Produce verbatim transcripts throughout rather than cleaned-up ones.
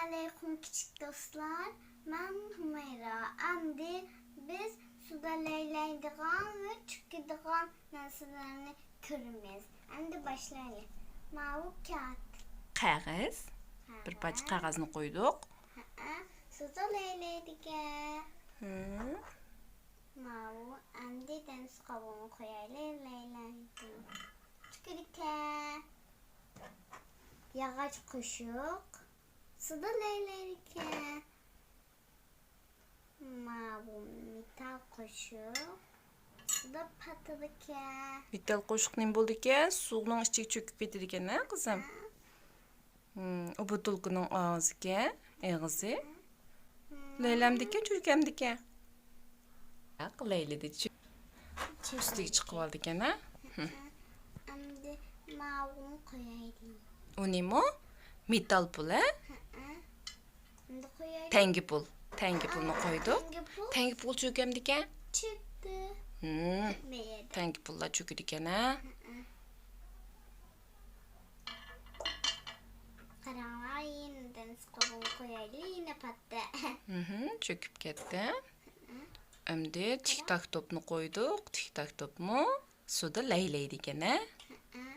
ئەسسالامۇئەلەيكۇم كىچىك دوستلار، مەن ھۈمەيرا. ئەمدى بىز سۇدا لەيلەيدىغان ۋە چۆكىدىغان نەرسىلەرنى كۆرىمىز. ئەمدى باشلايلى. ماۋۇ كاغىز. قەغەز. بىر پارچە قەغەز. قەغەزنى قويدۇق. ھەئە، سۇدا لەيلەيدىكەن. ھە. ماۋۇ، ئەمدى دەنسىز قوبۇقنى قويايلى، لەيلەيدۇ. چۆكىدىكەن. ياغاچ قوشۇق. سۇدا لەيلەيدىكەن. ماۋۇ مېتال قوشۇق. سۇدا پاتىدىكەن. مېتال قوشۇق نېمە بولىدىكەن؟ سۇنىڭ ئىچىگە چۆكۈپ كېتىدىكەن، ھە، قىزىم؟ ھە. ھىم، ئۇ بوتۇلكىنىڭ ئاغزىكەن، ئېغىزى. ھىم. لەيلەمدىكەن، چۆكەمدىكەن؟ ياق، لەيلىدى. چۆ-، چۆكۈپ. ئۈستىگە چىقىۋالىدىكەن، ھە؟ ھىم. ئەمدى ماۋۇنى قويايلى. ئۇ نېمە؟ مېتال پۇل، ھە؟ ھەئە. ئەمدى قويايلى. تەڭگە پۇل. تەڭگە پۇلنى قويدۇق. تەڭگە پۇل. تەڭگە پۇل چۆكەمدىكەن؟ چۆكتى. ھىم. بۇ يەردە. تەڭگە پۇللار چۆكىدىكەن، ھە؟ ھەئە. قاراڭلار، يېنىدىن سۇقۇرۇن قويايلى، يەنە پاتتى. ھىم، چۆكۈپ كەتتى. ھەئە. ئەمدى تىك تاك توپنى قويدۇق. تىك تاك توپمۇ سۇدا لەيلەيدىكەن، ھە؟ ھەئە.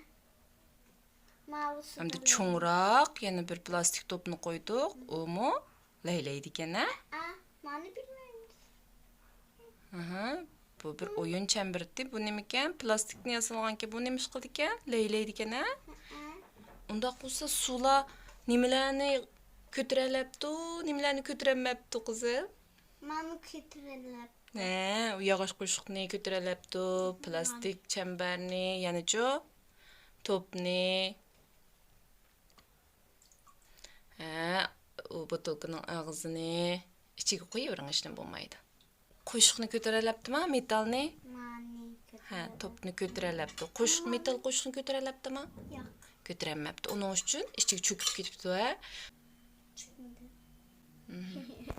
ماۋۇ سۇدا ئەمدى لەيلەيدۇ. چوڭراق يەنە بىر پلاستىك توپنى قويدۇق. ئۇمۇ لەيلەيدىكەن، ھە؟ ھەئە، مانا بىلمەيمىز. ئاھا، بۇ بىر ئويۇن چەمبىرىكى. بۇ نېمىكەن؟ پلاستىكتىن ياسالغانكەن. بۇ نېمە ئىش قىلىدىكەن؟ لەيلەيدىكەن، ھە؟ ھەئە. ئۇنداق بولسا سۇلار نېمىلەرنى كۆتۈرەلەپتۇ، نېمىلەرنى كۆتۈرەلمەپتۇ، قىزىم؟ مانا كۆتۈرەلەپتۇ. ھە، ئۇ ياغاچ قوشۇقنى كۆتۈرەلەپتۇ، پلاستىك چەمبەرنى، يەنىچۇ؟ توپنى. ھە، ئۇ بوتۇلكىنىڭ ئاغزىنى ئىچىگە قويۇۋېرىڭ، ھېچنېمە بولمايدۇ. قوشۇقنى كۆتۈرەلەپتىما، مېتالنى؟ مانى ھە، كۆتۈرەلەپتۇ. توپنى كۆتۈرەلەپتۇ. قوشۇق، مانى. مېتال قوشۇقنى كۆتۈرەلەپتىما؟ ياق. كۆتۈرەلمەپتۇ. ئۇنىڭ ئۈچۈن ئىچىگە چۆكۈپ كېتىپتۇ، ھە؟ چۆكمىدى. مم.